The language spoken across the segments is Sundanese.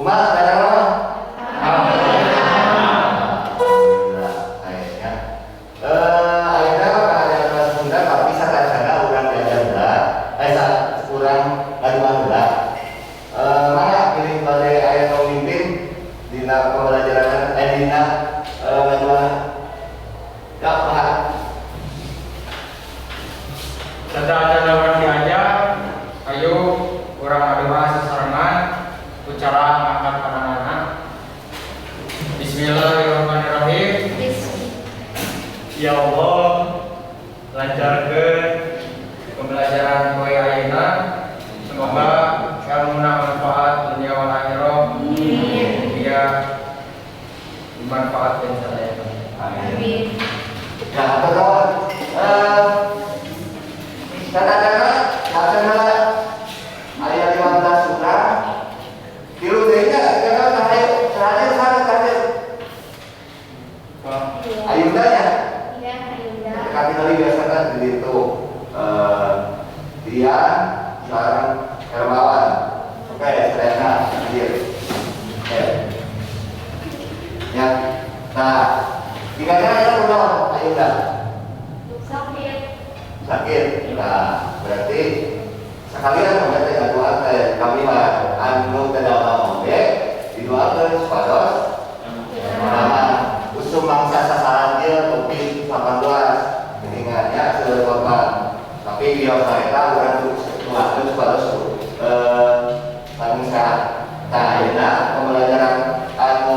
Kumaha datang mah? Alhamdulillah, kayaknya. Ayeuna mah pengajaran bahasa Sunda, tapi satacana urang diajar heula. Urang ngadoa heula. Mangga pilih bade aya nu mimpin dina pembelajaran dina ngadoa. Ya, mangga. Satacana urang diajar, ayo urang ngadoa sasarengan ku cara ngangkat pananganna. Bismillahirrahmanirrahim. Ya Allah, lancarkeun pembelajaran poe ayeuna. Semoga ilmuna manfaat dunia wal akhirah. Mugia dimanfaatkeun sadayana. Amin. Ya, betul. Satacana satacana aya 15 urang. Tilu deui nya, karena hadir hadir sana hadir. Ayunda nya. Iya, Ayunda. Kali biasanya di itu Dian sareng Hermawan. Oke, Serena hadir. Oke. Ya. Nah, tinggalnya ada udah Ayunda. Sakit. Sakit. Nah, berarti sekalian oge teh ngadoa teh kami mah anu teu damang oge didoakeun supados nama usum mangsa sasaran ieu Covid-19 geuningannya seueur korban. Tapi biasa eta urang doakeun supados langkung sehat. Nah, ayeuna pembelajaran anu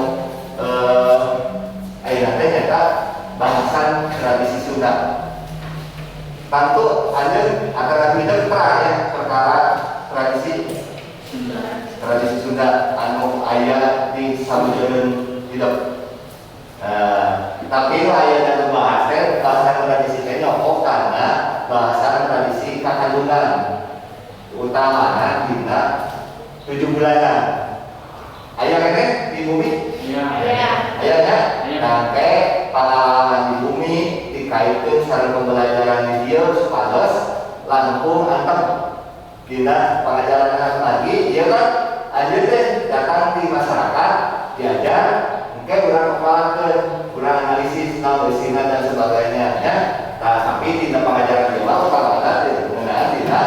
ayeuna teh nyaeta bahasan tradisi Sunda. Tentu anjeun antara hidup terang ya perkara tradisi tradisi Sunda anu aya di sabujureun hidup. Nah, tapi nu aya nu bahas teh bahasan tradisi teh nyokok karena bahasan tradisi kakandungan utamana dina 7 bulanan. Aya keneh di bumi? Iya. Iya. Aya nya? Aya. Nah, ke pengalaman di bumi dikaitkeun sareng pembelajaran di dieu supados langkung antep dina pangajaran lagi, ieu kan anjeun teh datang di masyarakat diajar engke urang kepalakeun, urang analisis naon eusina dan sebagainya ya. Nah, tapi dina pangajaran ieu mah utamana ngeunaan dina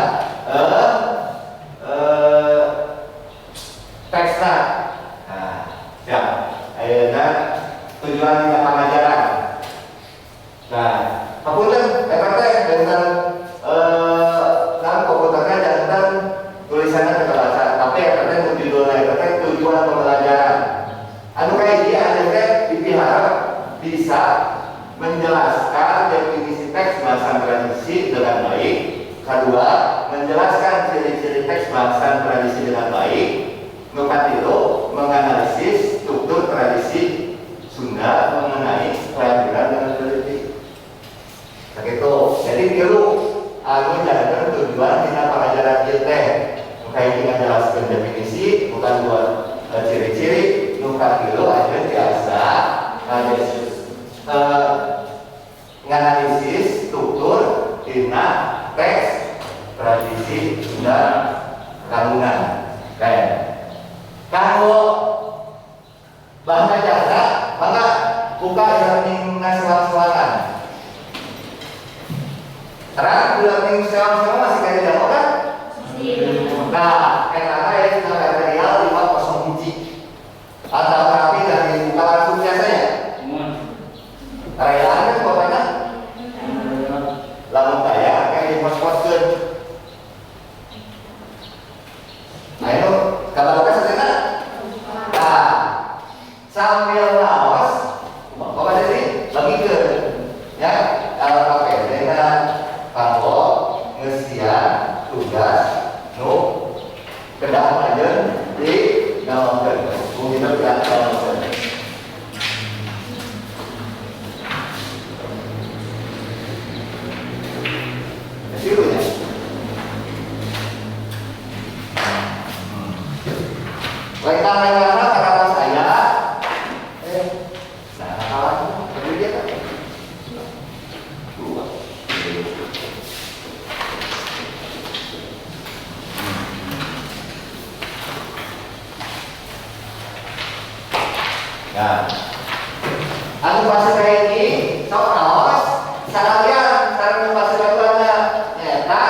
teksna. Nah, siap. Ayeuna tujuan dina pangajaran. Nah, hapunten eta teh janten naon komputerna janten tulisanna teu kabaca, tapi eta teh nu judulna eta teh tujuan pembelajaran. Anu kahiji anjeun teh dipiharep bisa menjelaskan definisi teks bahasan tradisi dengan baik. Kedua, menjelaskan ciri-ciri teks bahasan tradisi dengan baik. Nu katilu, menganalisis struktur tradisi Sunda mengenai kelahiran dan teliti. Begitu. Jadi tilu anu janten tujuan dina pangajaran ieu teh. Nu kahiji ngajelaskeun definisi, nu kadua ciri-ciri, nu katilu anjeun tiasa nganalisis struktur dina teks tradisi Sunda kandungan. Kayak kanggo bahan acara, mangga buka e-learning sewang-sewangan. Terang e-learning sewang-sewang masih kayak jago kan? Nah, eta ya sudah material 501 atau tapi dari dibuka langsung biasanya. Relaan kan bapaknya? Lamun kaya kayak di pos-poskeun. Ayo, kabar sasena? Nah, sambil ngaos, bapak jadi bagikeun ya LKPD na kanggo ngeusian tugas nu kedah anjeun di gawankeun. Mungkin kedah gawankeun. Sirunya. Lengkang-lengkangna karena saya nah, kawan, berdiri dia kan? Dua. Nah, anu fase kahiji sok kaos saralian sareng fase kaduana nyaeta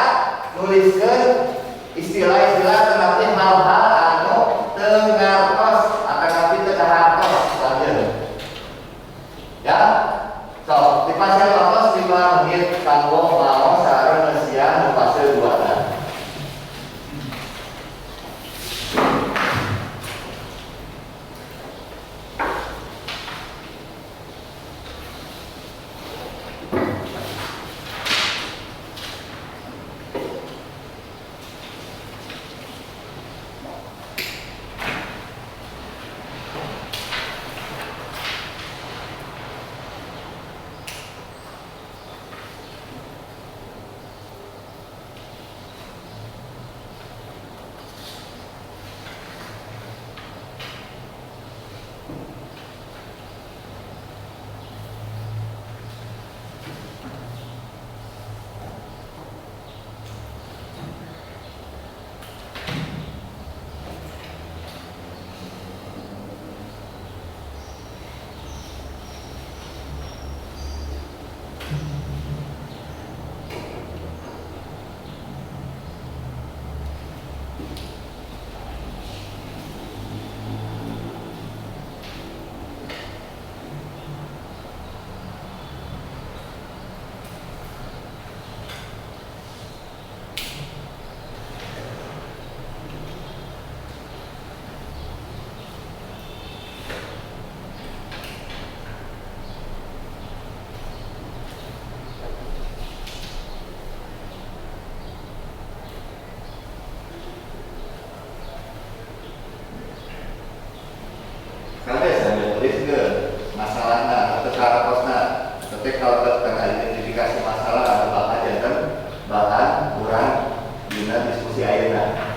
nuliskeun istilah-istilah tetapi hal-hal anu teu ngartos atanapi teu kahartos lanjut. Ya. Sok di fase waktos 5 menit kanggo maos sareng ngeusian nu fase 2 na. Tapi kalau tentang identifikasi masalah atau bakal janten bahan kurang dina diskusi ayeuna.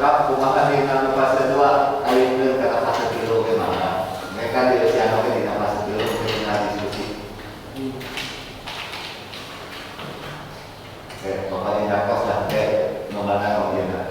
Kumaha dina fase 2 ayeuna kana fase 3 ge mangga. Mereka di usia oge dina fase 3 dina diskusi. Oke, pokoknya dakos lah ke nomana ogeuna.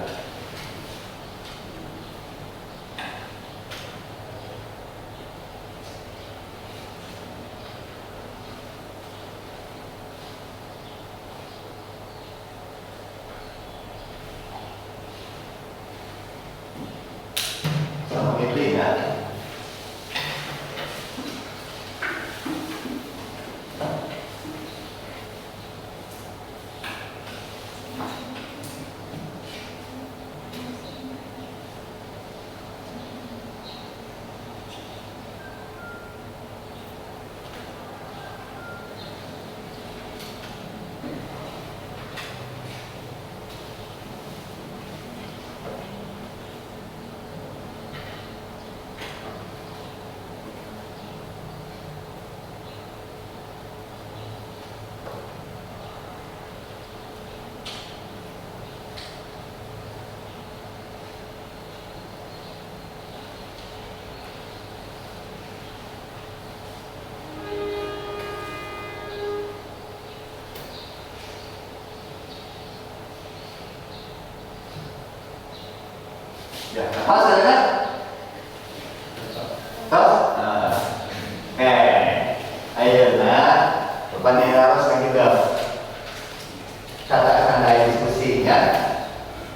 Ya, apa saudara?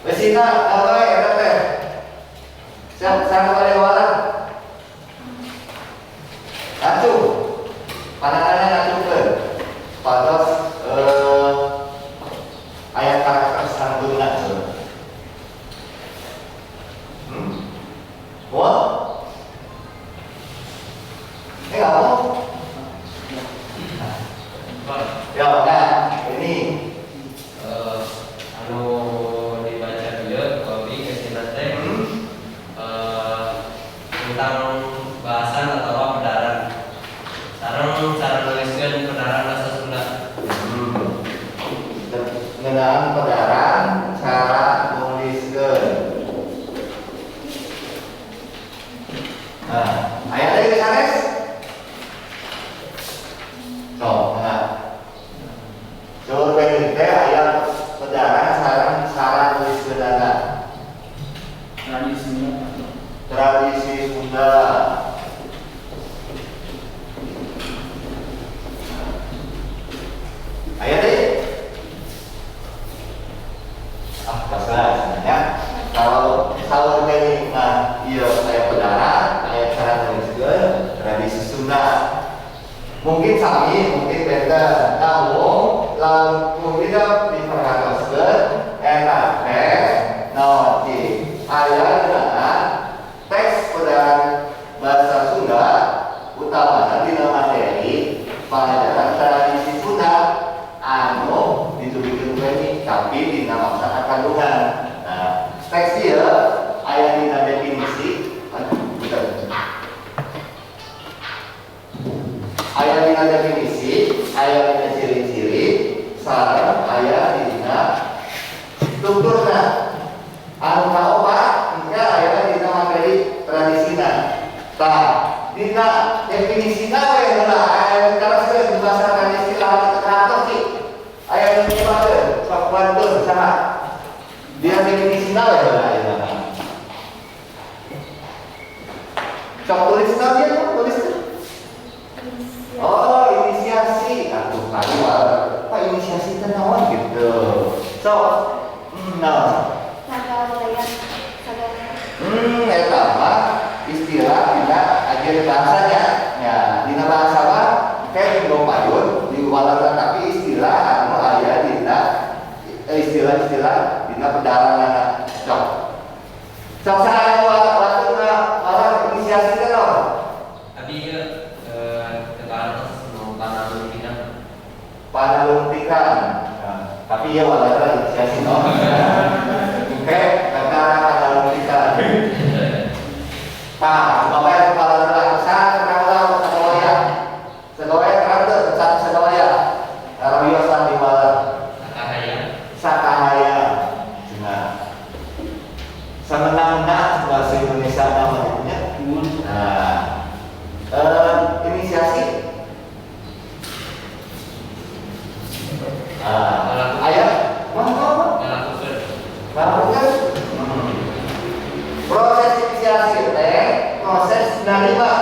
Besina apa ya teh? Siap, saya kembali walan. Atuh. Pandangannya ngacungkeun. Patos aya karakter santunna cenah. Wah. Nggak mau. Ya, nah, ini anu dibaca dia kopi kesina teh tentang bahasan atau pedaran sareng cara nuliskeun pedaran bahasa Sunda. Ngeunaan pedaran cara nuliskeun. Nah, aya deui sanes? Sok, nah. Saur teh aya pedaran sareng cara nuliskeunana. Tradisi Sunda. Tradisi Sunda. Aya deui? Ah, paslah sebenarnya. Kalau saur teh mah ieu aya pedaran, aya cara nuliskeun tradisi Sunda. Mungkin sami, mungkin beda. Namun lamun tidak diperhatoskeun eta teh naon cing aya ngeunaan teks pedaran bahasa Sunda utamana dina materi pangajaran tradisi Sunda anu ditugikeun ku ini tapi dina maksana kandungan. Nah, teks ieu aya dina definisi, bukan. Aya dina definisi, aya dina ciri-ciri, sareng aya dina strukturna. Anu kaopat engke aya dina materi tradisina. Tah, dina definisina we heula aya teraskeun bahasa tradisi lah teu sih. Aya nu dipakeun, sok bantuan saha? Dina definisina we heula ayeuna mah. Sok tulisna ieu tulis. Oh, inisiasi. Atuh kaluar. Pak inisiasi teh naon gitu. So, naon? Sagawayah. Sagawayah. Eta mah istilah dina ajar bahasanya. Ya, dina bahasa mah kayak di payun di walangan tapi istilah anu aya dina istilah-istilah dina pedarangan. Sok. Sok saha waktu malah inisiasi teh naon? Abi ieu Panalungtikan. Nah, tapi ya walau inisiasi no. Oke, karena panalungtikan. Pak, bapak yang kepala terang, saya terang segawaya, segawaya terang tuh, satu segawaya. Rabiyosan di malam. Sakahaya. Sakahaya. Nah, semenang-menang bahasa Indonesia namanya. Nah, inisiasi. Ayah, mau melakukan proses inisiasi teh, proses narima.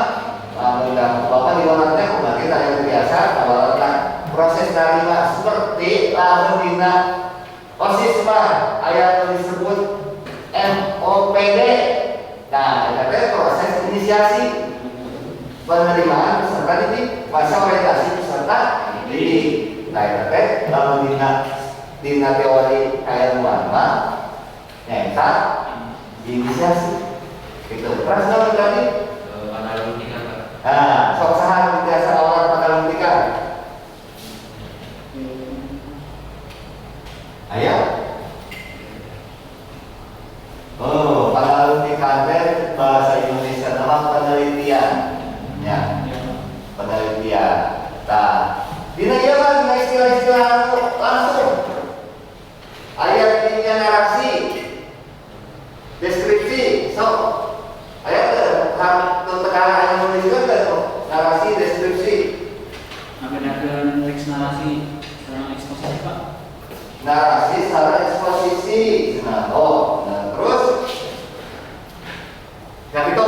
Bapak di warna teh kumaha kita yang biasa awalna proses narima seperti lamun dina OSIS mah aya nu disebut MOPD. Nah, eta teh proses inisiasi penerimaan peserta didik, masa orientasi peserta didik. Nah, eta teh lamun dina teori keilmuan mah nyaeta inisiasi. Gitu. Terus naon tadi? Panalungtikan, Pak. Nah, sok saha nu biasa orang panalungtikan? Aya? Oh, panalungtikan teh bahasa Indonesia nama penelitian. Ya. Penelitian. Tah, dina ieu mah dina istilah-istilah langsung. Aya dina narasi, deskripsi, sok. Aya teu nu teu aya nuliskeun teh narasi, deskripsi. Ngabedakeun teks narasi sareng eksposisi, Pak. Narasi sareng eksposisi. Nah, oh, nah terus yang itu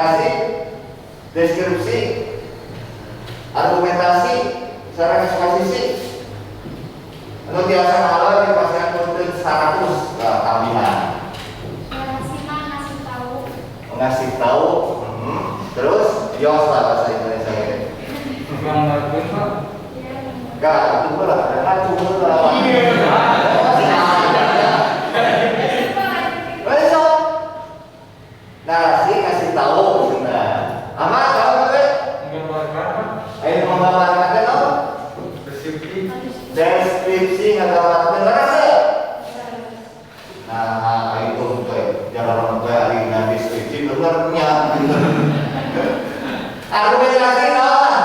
Narasi, deskripsi, argumentasi, sareng eksposisi. Anu tiasa ngahalau di pasihan punten 100 lah tambahan. Narasi mah ngasih tahu. Ngasih tahu, terus yos lah bahasa Indonesia ini. Gambarkeun Pak. Enggak, itu lah, karena cuma lah. Besok narasi ngasih tahu benar. Amat tahu kan? Menggambarkan Pak. Ayo menggambarkan kan? Deskripsi. Deskripsi nggambarkan narasi. Nah, itu tuh jangan sampai ari deskripsi benernya. Argumentasi naon?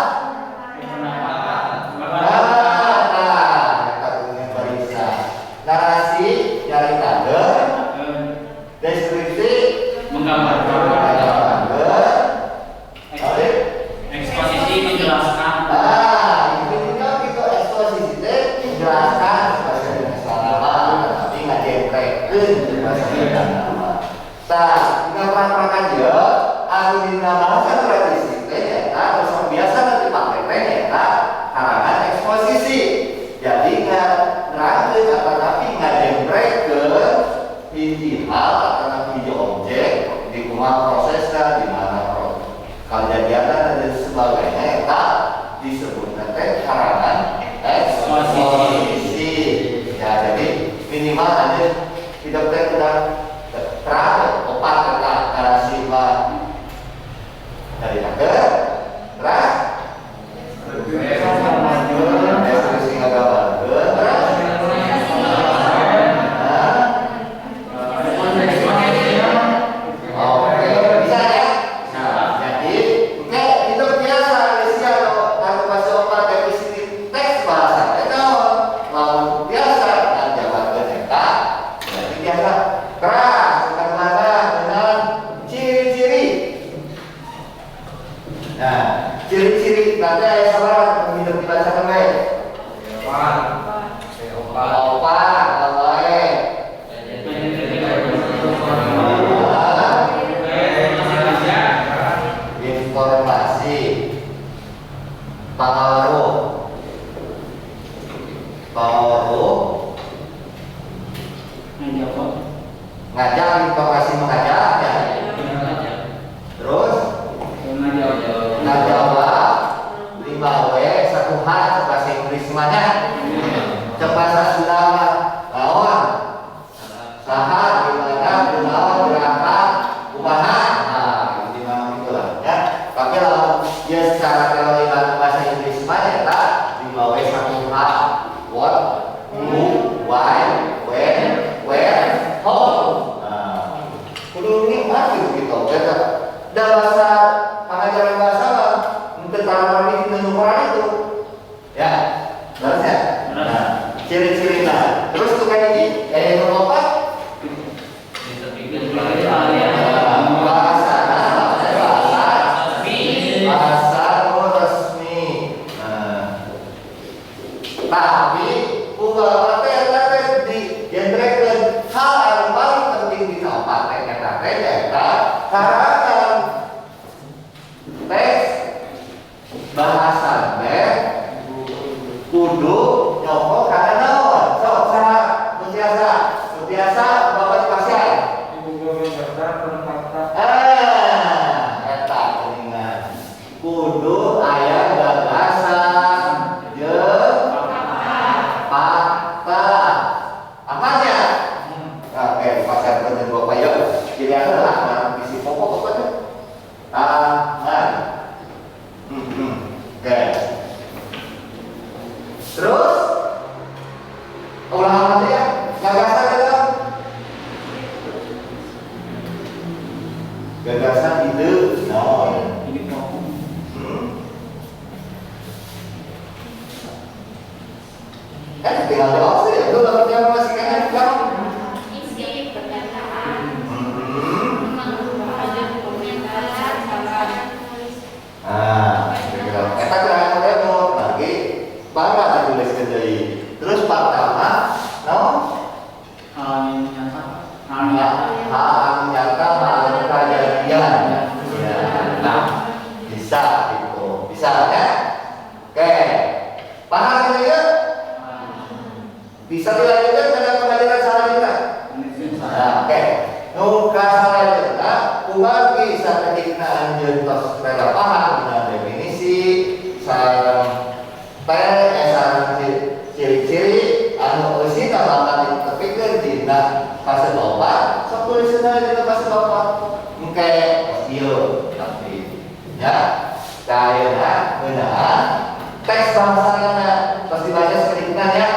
Narasi nyaritakeun, deskripsi menggambarkan, eksposisi menjelaskan. Nah, intinya gitu eksposisi teh menjelaskan bahasa Indonesia lama, tapi ngajentrekeun bahasa Indonesia lama. Tah, dina perang-perangan ieu anu dina bahasa tradisi teh nyaeta nu biasa dipake teh nyaeta karangan eksposisi. Jadi nerangkeun atanapi ngajentrekeun hiji hal atanapi hiji objek di kumaha prosesna, di mana kejadianna dan sebagainya eta disebutna teh karangan eksposisi. Ya, jadi minimal ada hidup teh udah terang opat eta narasi mah nyaritakeun, terus deskripsi ngagambarkeun, terus oke, bisa ya? Nah, jadi, oke, itu biasa Malaysia atau bahasa opat defisit teks bahasa itu mau biasa ngajabarkeun eta, berarti biasa keras bukan mana dengan ciri-ciri. Nah, ciri-ciri nanti aya sabaraha hidup dibaca bae. Opat, wae. Informasi pangaruh, pangaruh ngajak, informasi mengajak ya. Terus ngajawab 5W 1H bahasa Inggris mana? Cek bahasa Sunda mah naon? Saha, di mana, kunaon, berapa, kumaha. Nah, di mana itulah ya. Tapi kalau dia secara teori bahasa Inggris mah eta 5W 1H what, who, why, when, where, how. Nah, kudu nikmat gitu. Eta da bahasa pengajaran bahasa mah henteu tarang dina ukuran itu. Ya, beres ya? Nah, ciri-cirina. Terus tuh kayak ini, kayak yang opat bahasa, bahasa resmi. Nah, tapi uga teh eta teh dijentrekeun hal anu paling penting dina opat teh eta teh nyaeta karangan teks bahasa teh kudu nyokok kana naon? Sok saha nu tiasa? Nu tiasa Bapak dipasihan. Eta geuningan. Kudu aya gagasan jeung fakta. Apanya? Oke, dipasihan jeung Bapak ya. Jadi lah isi pokok apa teh? Tangan. Oke. Terus ulang aja ya, gagasan gitu. Gagasan ide, naon? Ini pokok. Tinggal jawab sih, itu dapatnya masih kayaknya sekarang. Isi pernyataan. Nah, kira-kira. Eta kira-kira mau lagi bangga dituliskeun deui. Terus pertama, naon? Hal yang nyata. Hal nyata. Hal nyata, hal kejadian. Ya. Misalnya, oke, paham ini ya? Bisa dilanjutkan dengan pengajaran selanjutnya. Nah, oke. Nu kasalajengna kumargi saketikna anjeun tos rada paham dina definisi sareng sareng ciri-ciri anu eusina bakal ditepikeun dina fase opat, sok tulisna dina fase opat. Engke tos ieu tapi ya. Tah ayeuna ngeunaan teks bahasana tos dibaca saketikna ya.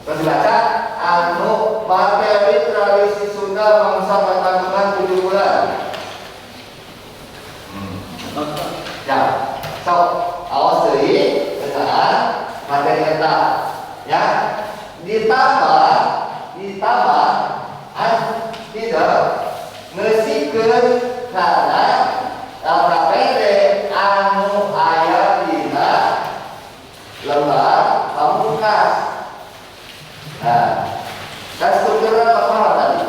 Tos dibaca anu materi tradisi Sunda mangsa pertanggungan 7 bulan. Ya, sok awas deui ngeunaan materi eta ya. Ditambah ditambah an tidak ngeusikeun kana LKPD anu aya dina lembar pamungkas. Nah, kan strukturnya apa tadi?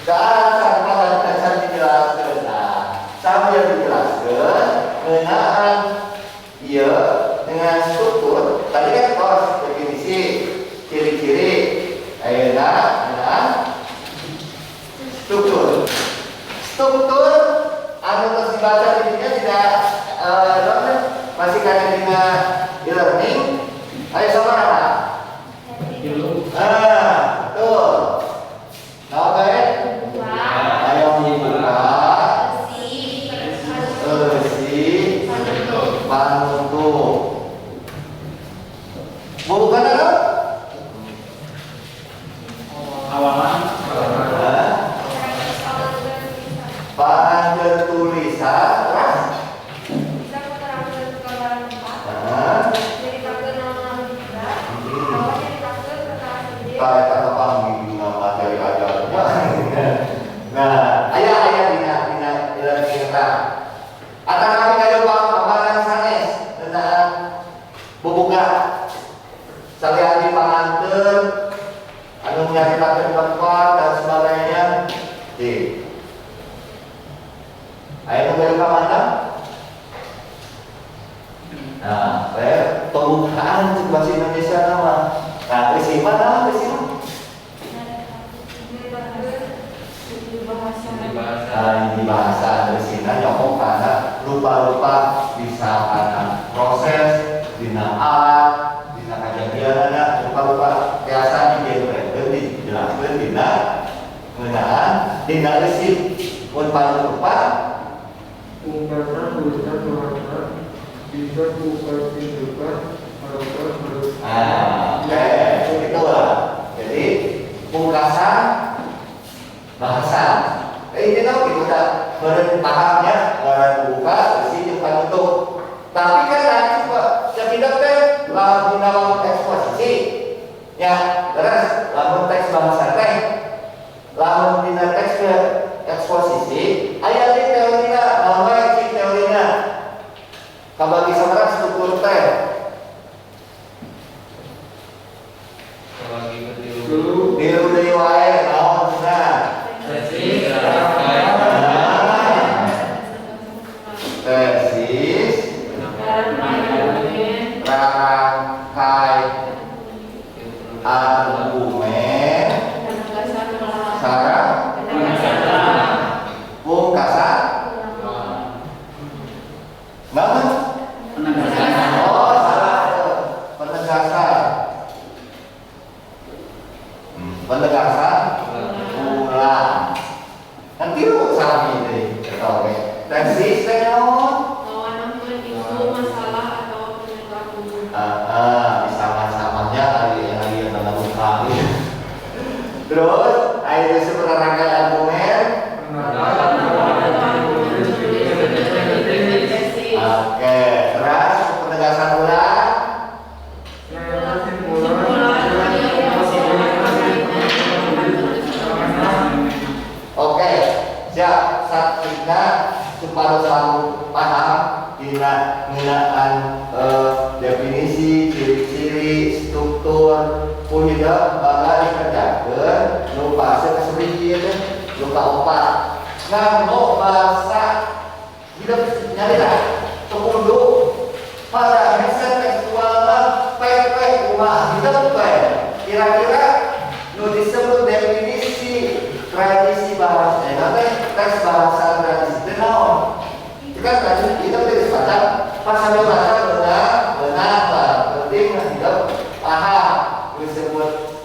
Dasar dasar dijelaskan. Nah, sambil dijelaskan ngeunaan ieu dengan struktur tadi kan tos definisi ciri-ciri ayeuna ngeunaan struktur. Struktur anu tos dibaca di dinya tidak masih kana dina e-learning. Ayo sabaraha? Ah, betul. Nah, oke. Ayo buka. Eusi panutup. Bukan apa? Awalan. Panjer tulisan terus. Bisa keterangan gambaran tempat. Materi ajarnya. Nah, aya aya dina dina e-learning eta. Atanapi kami pamaran sanes ngeunaan bubuka. Salian panganteur anu nyaritakeun tempat dan sebagainya. Di. Aya nu bade ka mana? Nah, pembukaan cek bahasa Indonesia nama. Nah, eusi mah naon eusi mah? Nah, ini bahasa eusina nyokok kana rupa-rupa bisa kana proses dina alat dina kajadianana rupa-rupa biasa dijelaskeun dijelaskeun dina ngeunaan dina eusi mun panutupan ungkapan tulisan bahasa bisa kupertunjukkan harapan harus. Ah, oke, itulah. Jadi pungkasan bahasa. Ini tahu gitu udah meureun pahamnya, meureun buka eusi jeung panutup. Tapi kan tadi sakitu teh lamun dina eksposisi. Ya, terus lamun teks bahasa teh lamun dina teks eksposisi aya di teorina, naon wae cing teorina. Kabagi sabaraha struktur teh? Kabagi ketilu. Tilu deui wae naon cenah? Tesis, rangkai, tesis, rangkai argumen, sareng pungkasan. Naon? Oh, salah. Penegasan. Penegasan ulang. Nanti lu sami deui eta oge. Tesis teh naon? Isu masalah atau penyebab umum. Ah, sama-samanya ari ari lupa. Terus aya disebut rangkaian argumen. Oke, terus penegasan ulang. Oke, siap. Satina supados langkung paham dina ngeunaan definisi, ciri-ciri, struktur kuhidep bakal dikerjakeun nu fase kasabaraha ieu teh nu kaopat. Nganggo bahasa hidup nyalira. Kan tadi kita udah dibaca, pas sambil baca benar, benar, penting hidup paham disebut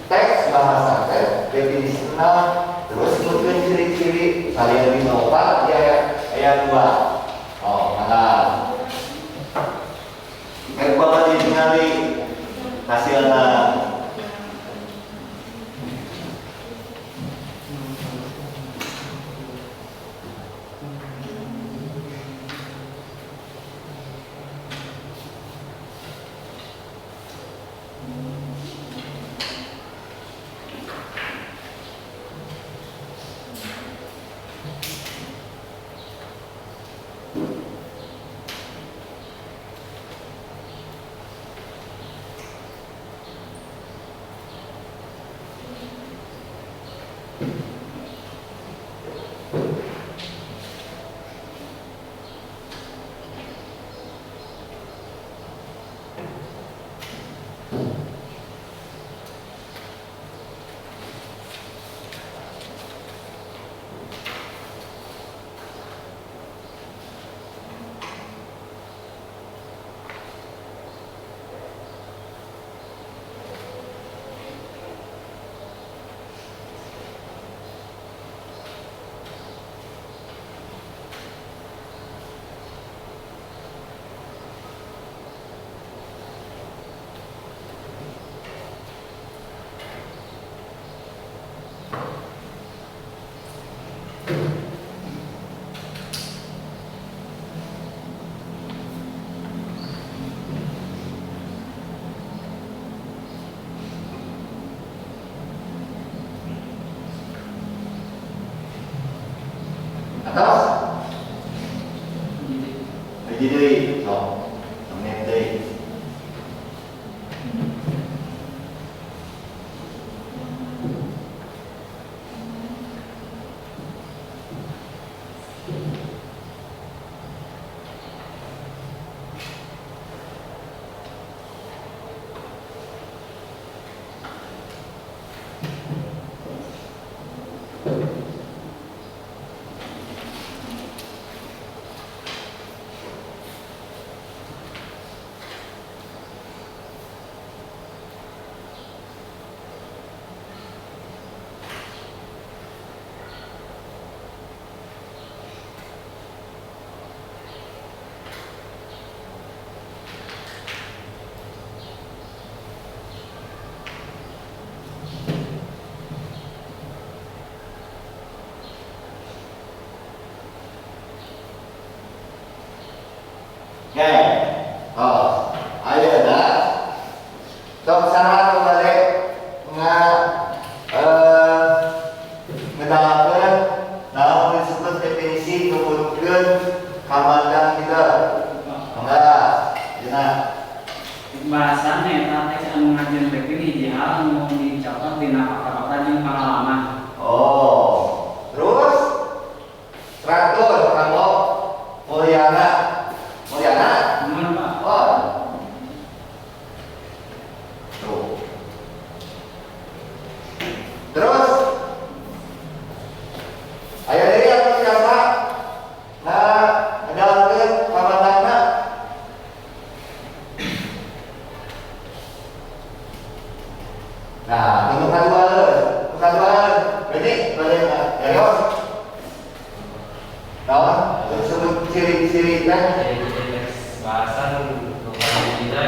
teks bahasa teks definisi 6 terus sebutkan ciri-ciri kalian di 4 ya ayat 2. Oh, mantap. Kayak bakal ditingali hasilnya. Atas hiji deui sok menit deui. Oke, oh, ayeuna sok saha nu bade ngedalakeun naon disebut definisi numutkeun kamandang kita. Mangga, dina. Bahasana eta teks anu ngajendekeun hiji hal anu dicatat dina fakta-fakta jeung pangalaman. Oh, terus 100 kanggo Mulyana. Mulyana? Nuhun, Pak. Oh. Tuh. Terus aya deui anu tiasa nah ngedalakeun pamandangna. Nah, nu kadua, nu kadua. Berarti bade nyarios. Naon disebut ciri-ciri teh? Ciri-ciri teks bahasa nu kahijina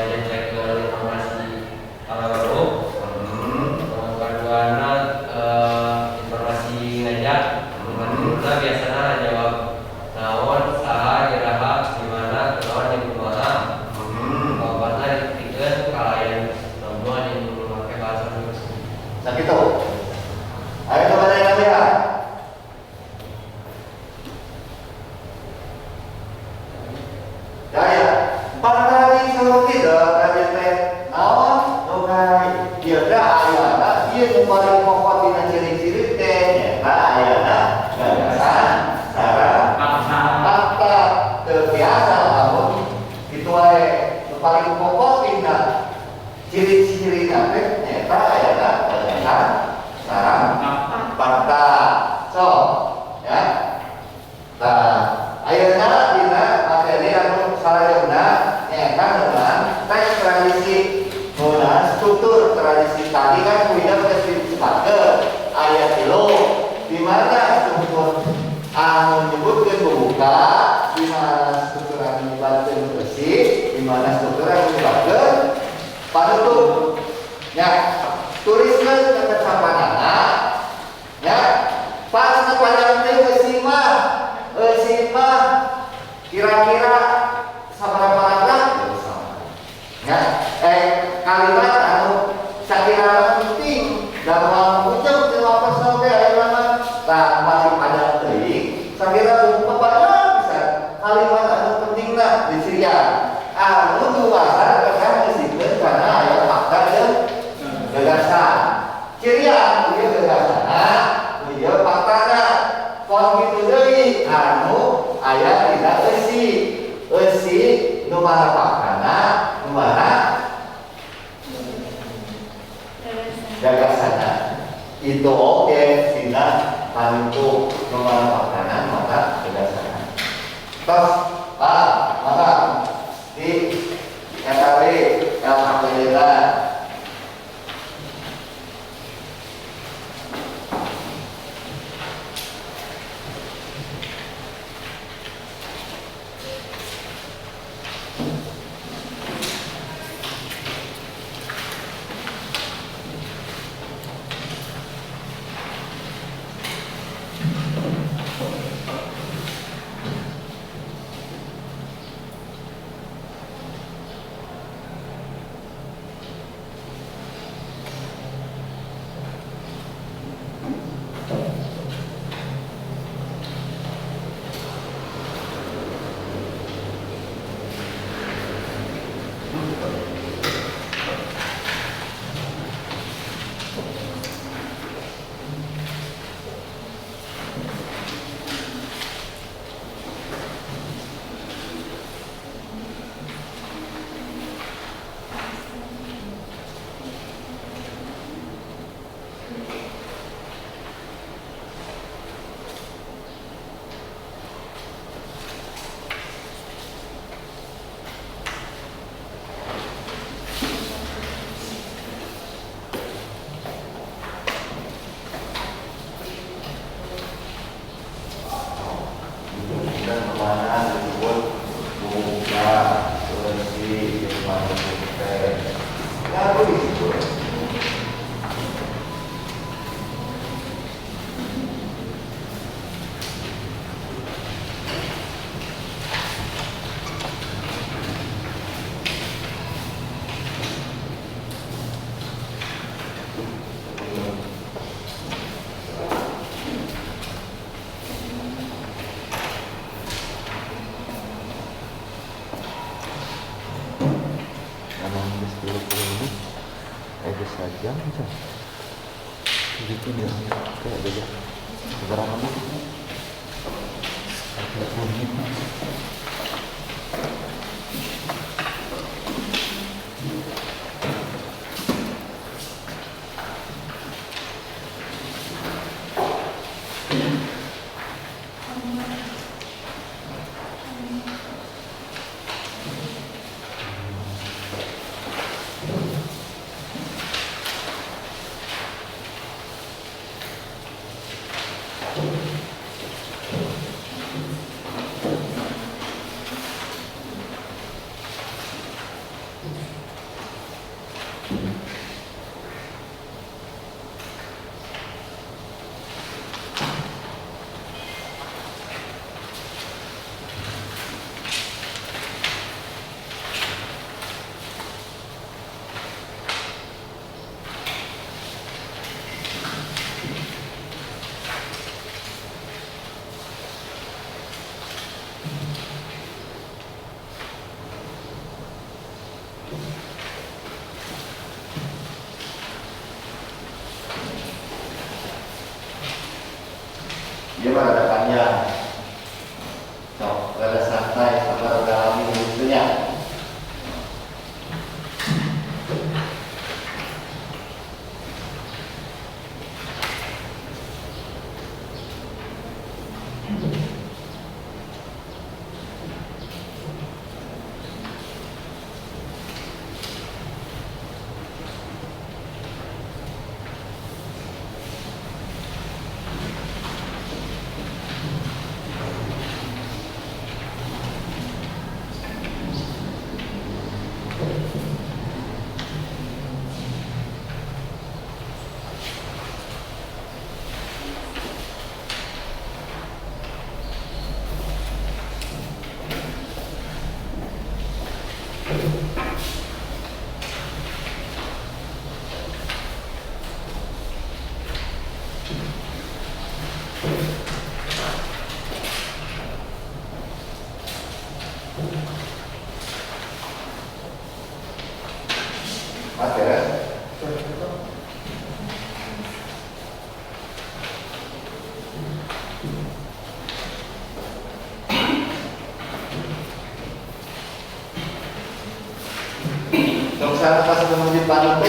nyetrikeun informasi pangaweruh. Nu kaduana informasi ngajak. Nu katiluna biasana jawab naon, saha, iraha, di mana, kunaon jeung kumaha. Nu kaopatna dibuktikan kalayan nomor jeung make bahasa resmi. Sakitu. Ayo coba dari ya. Daya, pangkali saur kitu kajian teh naon nu ka ieu teh ayana ieu nu paling pokok dina ciri-ciri teh nyaeta ayana gagasan sareng fakta teu biasa lamun kitu wae nu paling pokok dina ciri-cirina teh nyaeta ayana gagasan sareng fakta. So, ya. Nah, ayeuna dina materi anu salajengna nyaeta ngeunaan teks tradisi, ngeunaan struktur tradisi. Tadi kan kuina geus disebutkeun aya 3, di mana struktur anu nyebutkeun bubuka, di mana struktur anu nyebutkeun eusi, di mana struktur anu nyebutkeun panutup. Ya, tuliskeun kekecapanana ya, pas panjang teh eusi mah, eusi mah kira-kira sabaraha paragraf ya, kalimat anu sakirana penting dalam ujung di lapas oge aya mah tah masih panjang teuing sakira panjang pisan kalimat anu pentingna dicirian anu duasar kedah geusikeun kana aya fakta jeung gagasan. Cirian ieu gagasanna, ieu faktana. Kon kitu deui anu aya dina eusi. Eusi nu mana faktana, nu mana gagasanna. Itu oge dina panutup nu mana faktana, nu mana gagasanna. Tos, Pak, maka di eta we LKPD-na. Dia mah rada panjang, sok rada santai, sabar rada lami nulisnya. misalnya pas menuju panutu.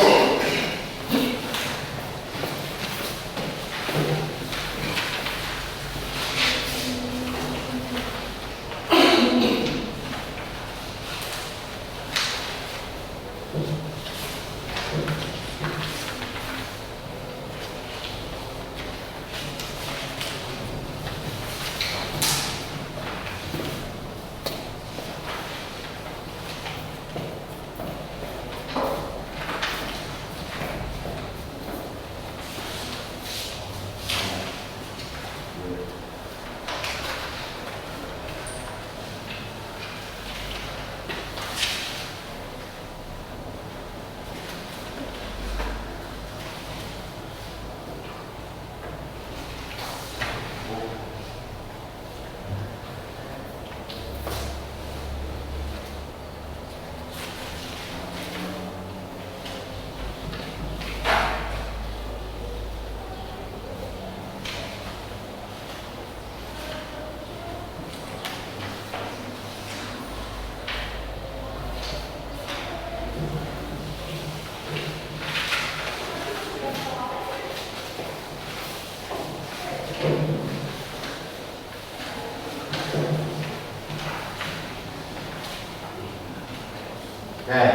Oke.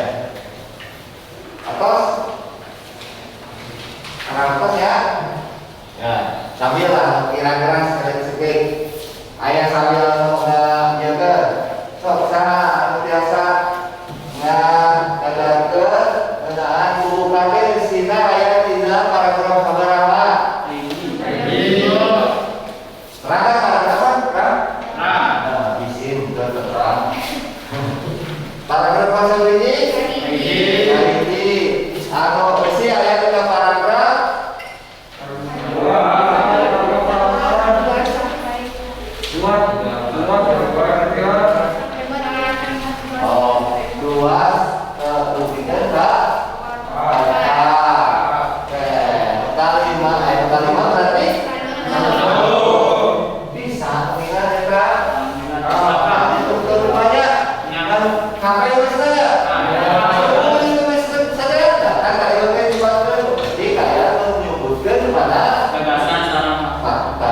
Atas. Atas ya. Ya, sambil lah kira-kira sedikit. Ayah sambil ngajaga. Sok saha anu biasa ngadakeun ngeunaan buku kake eusina aya dina paragraf sabaraha? Hiji. Terang kan paragraf terang? Terang. Nah, izin terang. Paragraf pasal ini? Hiji. Hiji. Anu eusi aya dina paragraf 2 3. Oh, 2 tiga Oke, kali 5, kali 5 berarti bisa tinggal ya, untuk rupanya kan sampai saja. Kan kayak jadi kayak menyebutkan mana gagasan sareng fakta.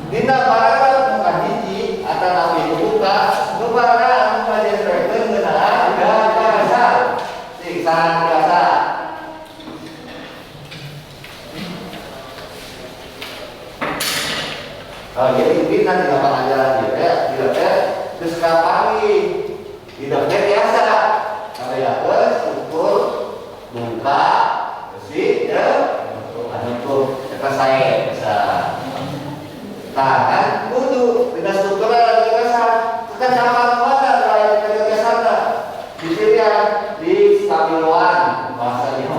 Dina paragraf bukan hiji atau nabi buka nu paragraf ngajenrekeun ngeunaan gagasan. Cik saran biasa. Oh, jadi intina dina pangajaran ieu teh, ieu teh geus kapanggih. Dina teh biasa. Kabeyakeun struktur buka besi jeung anu eta sae bisa. Nah, kan kudu dina struktur ada gagasan. Kan sama mana lain gagasan di sini di stabiluan bahasa ieu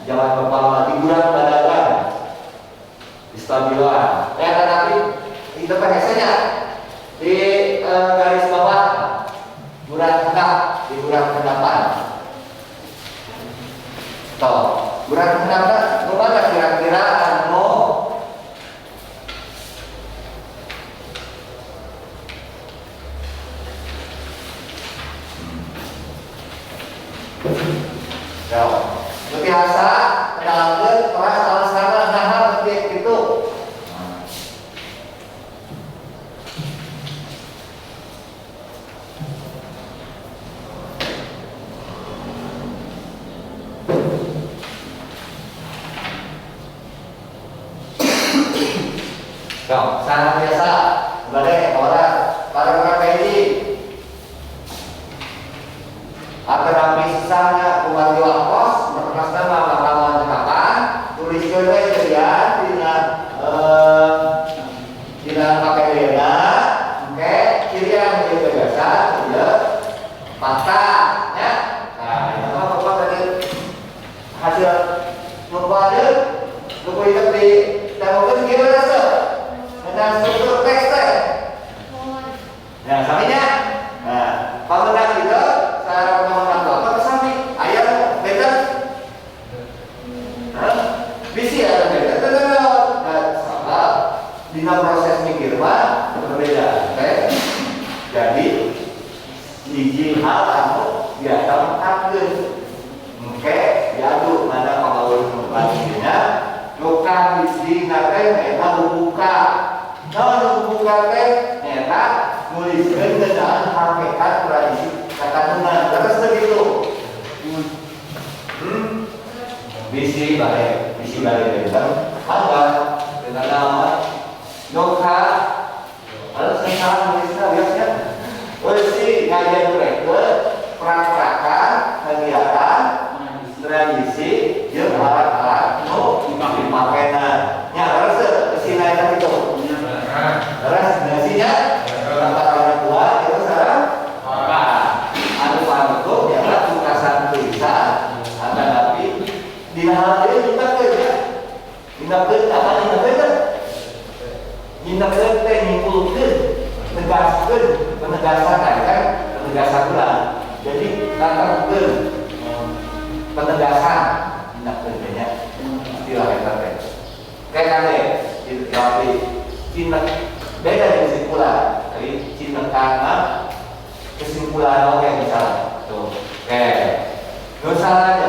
jangan kepala di badagan di stabiluan. Ya tetapi itu bahasanya di garis bawah burat hendap di burat hendapan. Toh, burat hendap mana kira-kira anu ya, biasa kenalkeun keras alasanna naha seperti itu. Ya, sangat biasa. Balik orang para ini. Atau misalnya kumargi wakos berkelasna mah bakalan cekapan tuliskeun we cerian dina dina pakaiana oke cirian ieu gagasan ieu fakta nya. Nah, ieu mah bapak tadi hasil ngumpulkeun buku ieu di temukeun kieu rasa tentang struktur teks teh. Nah, saminya. Nah, pamenang itu cara pembangunan bapak kesami ayam beda. Bisi ada beda nah, sama dina proses mikir mah berbeda, oke? Jadi hiji hal anu biasa mengkakeun. Engke diadu mana pamaulun nu nu kahijina teh nyaeta buka. Naon nu buka teh nyaeta nuliskeun ngeunaan hakikat tradisi kakandungan. Terus begitu. Bisi balik, bisi balik benten. Mangga dengan nama Noka. Lalu sekarang nulisnya biasanya. Wesi ngajenrekeun prak-prakan kegiatan tradisi jeung alat-alat nu dipakena. Nya leres eusina eta kitu. Leres nasinya antara dua itu sareng anu panutup nyaeta tukasan tulisan atanapi dina hal ieu nyiptakeun ya. Nyiptakeun apa nyiptakeun teh? Nyiptakeun teh nyimpulkeun, negaskeun, penegasan kan, penegasan ulang. Jadi tatapkeun penegasan nyiptakeun teh nya. Istilah eta teh. Kayak kade di cinek beda dari kesimpulan. Jadi cinekan mah kesimpulan oke misalnya. Tuh. Oke. Nu salahnya.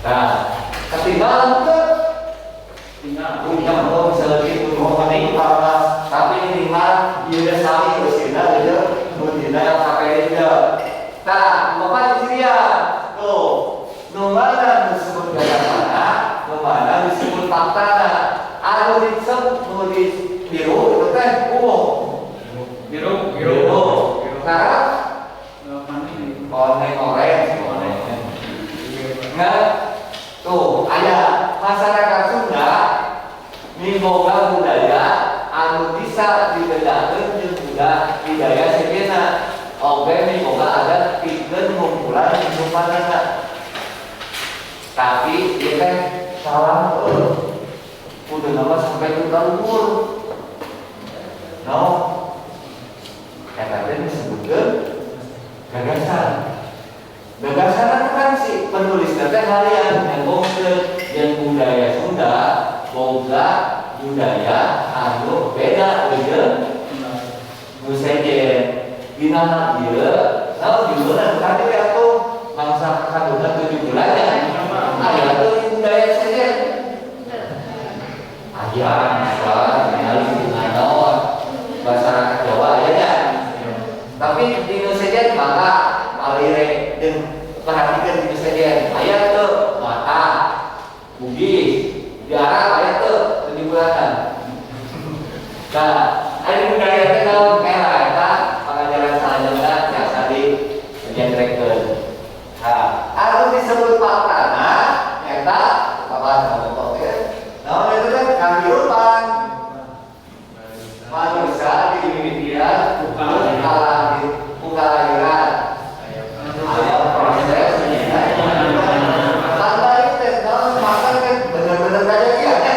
Nah, ketinggalan ke tinggal punya mau misalnya gitu mau penting utama tapi minimal dia sami bersina dia dina LKPD dia. Nah, bapak di sini ya. Tuh, nu mana disebut gagasan, nu mana disebut faktana. Anu disebut nu di biru itu teh ungu. Biru, biru. Sekarang koneng orange. Nah, tuh aya masyarakat Sunda miboga budaya anu bisa dibedakeun jeung budaya sejenna. Oge miboga adat pikeun ngumpulan hidupanana. Tapi ieu teh salah eueuh. Kudu nama sampai ke luhur. No. Eta teh disebutkeun gagasan. Gagasan kan si penulis teh harian ngomongkeun jeung budaya Sunda boga budaya anu beda jeung nu sejen. Dina ieu naon judulna tadi teh atuh mangsa kakandungan 7 bulan ya. Aya teu budaya sejen. Aya bisa ningali dina naon masyarakat Jawa aya nya. Tapi di nu sejen maka alire jeung perhatikan di nu sejen aya teu mata Bugis di Arab aya teu 7 bulanan. Nah, aya budaya teh naon era eta pangajaran salajengna tiasa dijenrekeun. Nah, anu disebut faktana eta bapak sama teh naon eta teh kahirupan manusia dimimitian kalahiran aya proses fakta itu naon fakta teh bener-bener kajadian ya.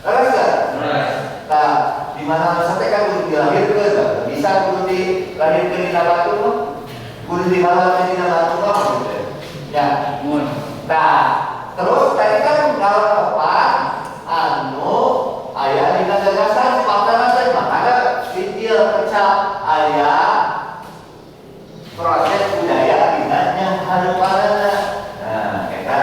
Leres teu? Nah, di mana sampai kan kudu dilahirkeun, bisa kudu dilahirkeun dina batu mah, kudu dihalalkeun dina batu mah gitu. Ya. Nah, terus tadi kan ngalakopan anu aya dina gagasan faktana teh makana sijil kecap aya proses budaya dina nyanghareupanana. Nah, eta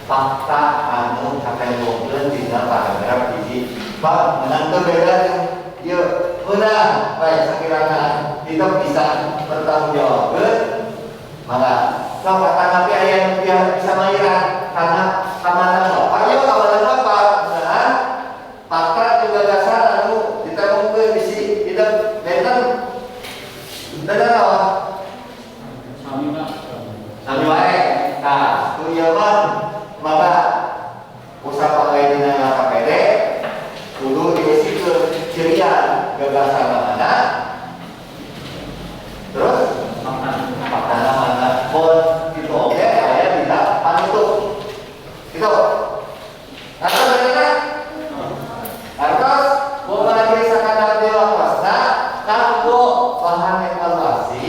fakta anu katembongkeun dina paragraf hiji. Pak, menang teu beda jeung ieu meunang bae sakirana kita bisa bertanggungjawabkeun mangga. Sok kata tapi aya nu bisa mairan karena kamana bapak ieu kamana bapak ngeunaan fakta jeung gagasan anu ditembongkeun bisi kita benten beda naon? Sami Pak. Sami wae. Nah, ku ieu mah mangga usah pagawe dina LKPD kudu diusikeun cirian gagasan mana terus fakta mana pun itu oke aya dina panutup gitu. Atau bagaimana? Artos kumaha diri sakadar dewa wasna kanggo bahan evaluasi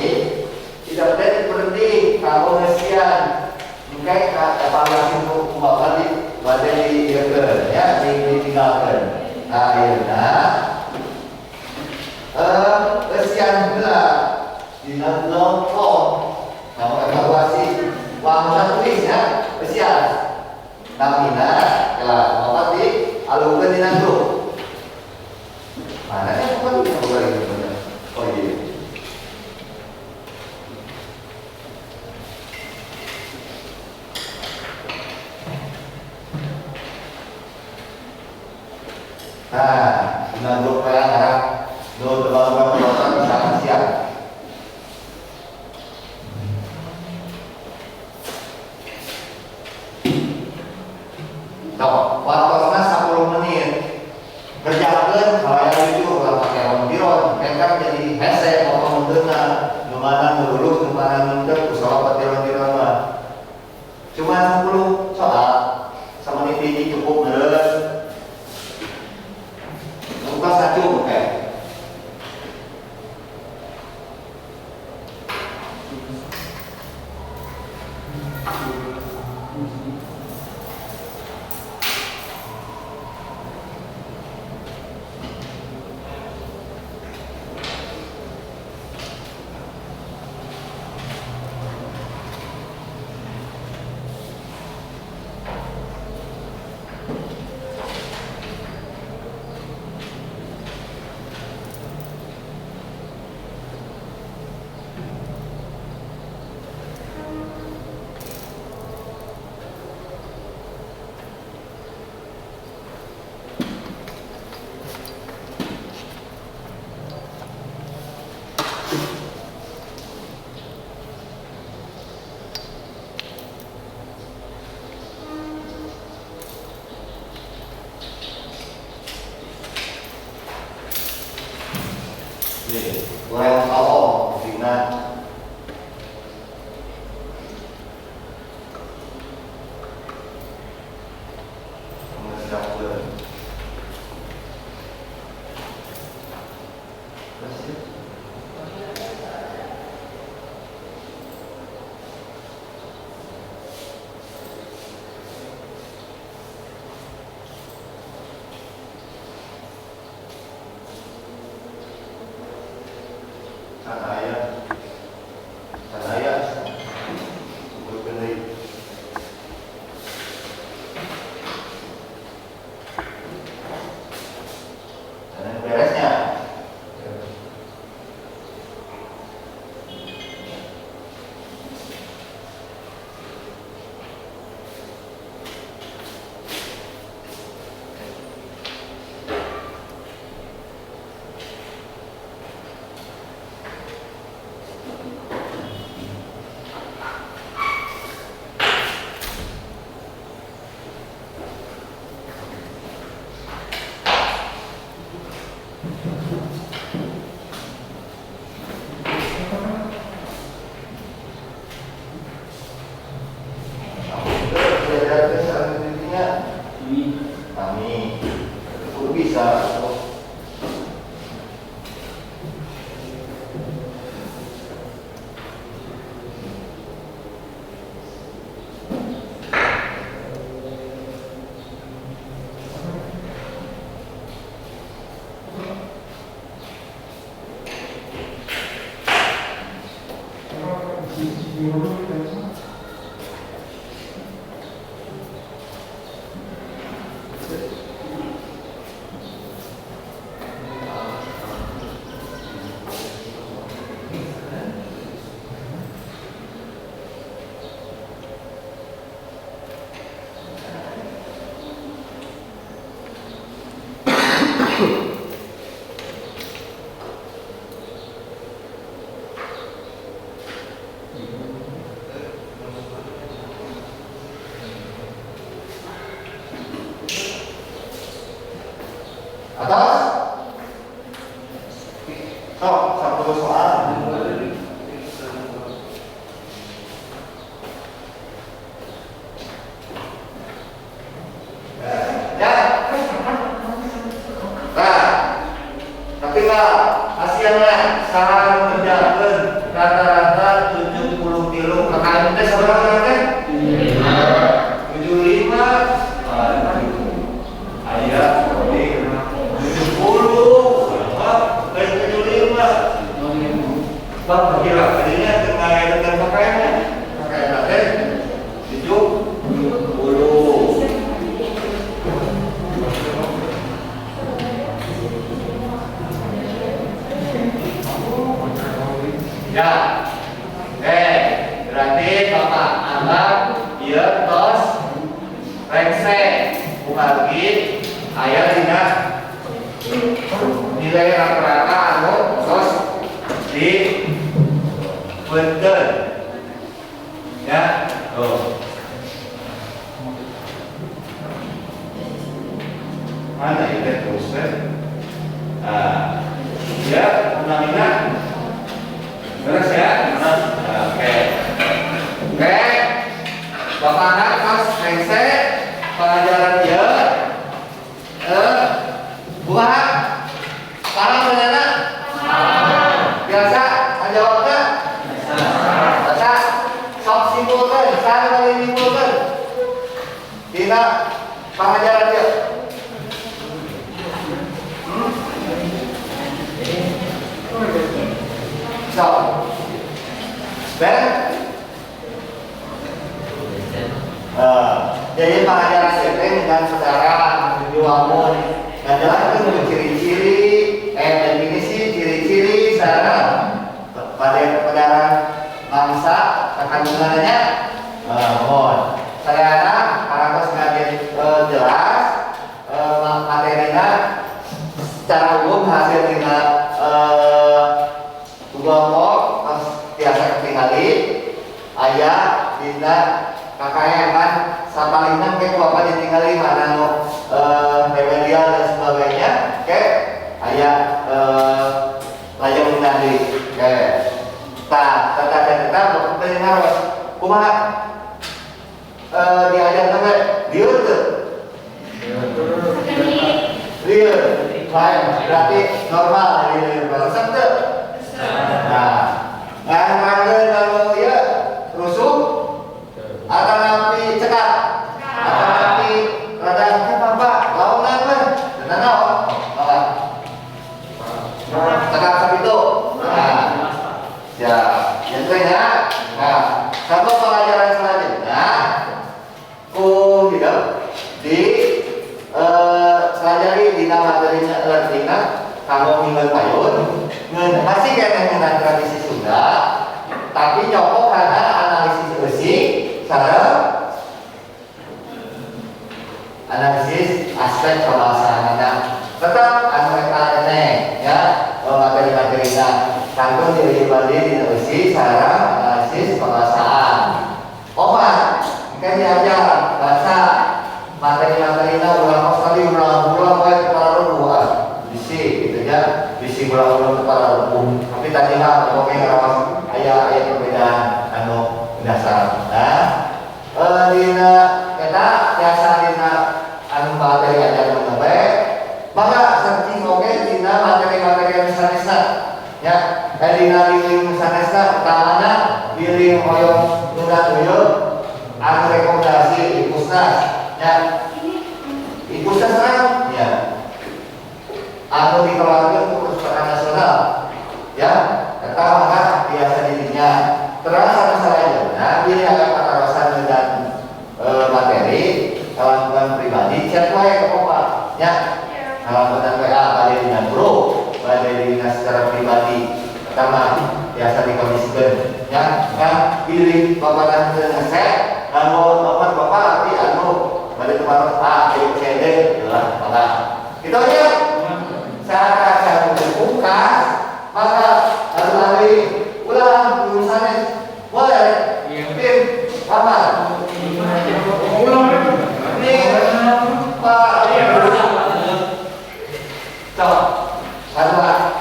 tidak teh berhenti kanggo ngeusian engke ka evaluasi ku kumaha di bade diieukeun ya ditinggalkeun. Nah, ayeuna eusian heula Dina Google Form. Nama evaluasi wangsa tulis ya, spesial. Namina kelas opat di alungkeun dina grup. Mana sih bukan itu lagi? Oh iya. Nah, dina grup kaya ngarang nu tebal-tebal bisa siap. Tok, waktosna 10 menit. Kerjakeun hayang jujur ulah pake ron-biron, kan jadi hese potong munteuna, nu mana nu lulus, nu mana nu henteu ku soal tiron-tiron mah. Cuma 10 soal, samenit hiji cukup meureun. Tos satu, oke. Kurang tolong dina Atas? Sok, satu soal. Ya. Nah, tapi nggak hasilnya salah mengerjakan rata-rata 73 KKM teh sabaraha teh? 75. Aya 70, 75. Bang, Ya. Oke, berarti Bapak anggap ieu tos rengse kumargi aya dina nilai rata-rata anu tos di benten. Ya, tuh. Mana itu terus? Nah, ya, namina. Beres ya? Oke. Oke. Bapak anak tos rengse pengajaran ieu. Buah paham benerna? Biasa menjawabnya? Biasa. Sok simpulkan, saya boleh simpulkan. Dina pengajaran ieu. Sok. Ben? Jadi pengajaran itu dengan saudara diwamun dan jelaskan ciri-ciri definisi ciri-ciri sarana pada pedaran bangsa kandungannya mohon sarana parantos ngajen jelas materina secara umum hasil dina kelompok biasa ketingali aya dina KKN kan sapalinan ke bapak ditinggali mana nu remedial dan sebagainya ke aya lajeng nanti ke tah tata bapak pendengar kumaha diajar sampai lieur teu lieur lain berarti normal lieur resep teu nah ngan anu ieu rusuh atau napi cekap atau napi rada apa launan mah dan naon apa cekap sakitu nah ya yang ya nah sampai pelajaran selanjutnya ku hidup di pelajari dina materi learningna kanggo minggon payun ngeun masih keneh ngeunaan tradisi Sunda tapi nyokok kana analisis eusi sareng analisis aspek kebahasaanana tetap anu eta keneh ya materi-materina kanggo dieuleuh dina eusi sareng analisis kebahasaan. Opat engke diajar bahasa materi-materina ulang sekali ulang-ulang wae kepala rubuh bisi gitu ya bisi ulang-ulang kepala rubuh tapi tadi mah pokoknya ngarawas aya aya perbedaan anu dasar. Nah dina eta biasa dina anu materi ajaran bae maka searching oge dina materi-materi anu sanesna ya dina link sanesna utamana link hoyong nunda tuyul anu rekomendasi Ipusnas ya Ipusnas kan ya anu dikeluarkan ke Perpustakaan Nasional ya eta maka biasa dirinya terus anu salajengna bilih aya patarosan dengan materi kalakuan pribadi chat wae ke bapak ya kalakuan WA bade dina grup bade dina secara pribadi pertama biasa dikondisikan ya kan pilih bapak teu ngeset nganggo nomor bapak nanti anu bade kemarin A B C D lah maka itu aja cara pungkas maka harus ahli ulang urusannya boleh tim kapan ini Pak coba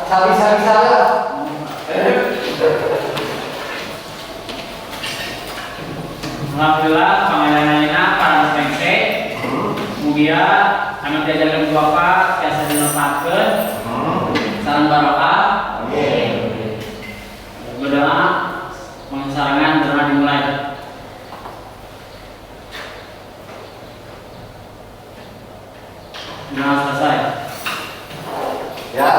harus bisa-bisa lah. Alhamdulillah pangajaranna para rengse. Mugia anu diajarkeun ku Bapak tiasa dimanfaatkeun. Salam barokah. Amin. Berdoa sarangan doa dimulai. Doa selesai. Ya.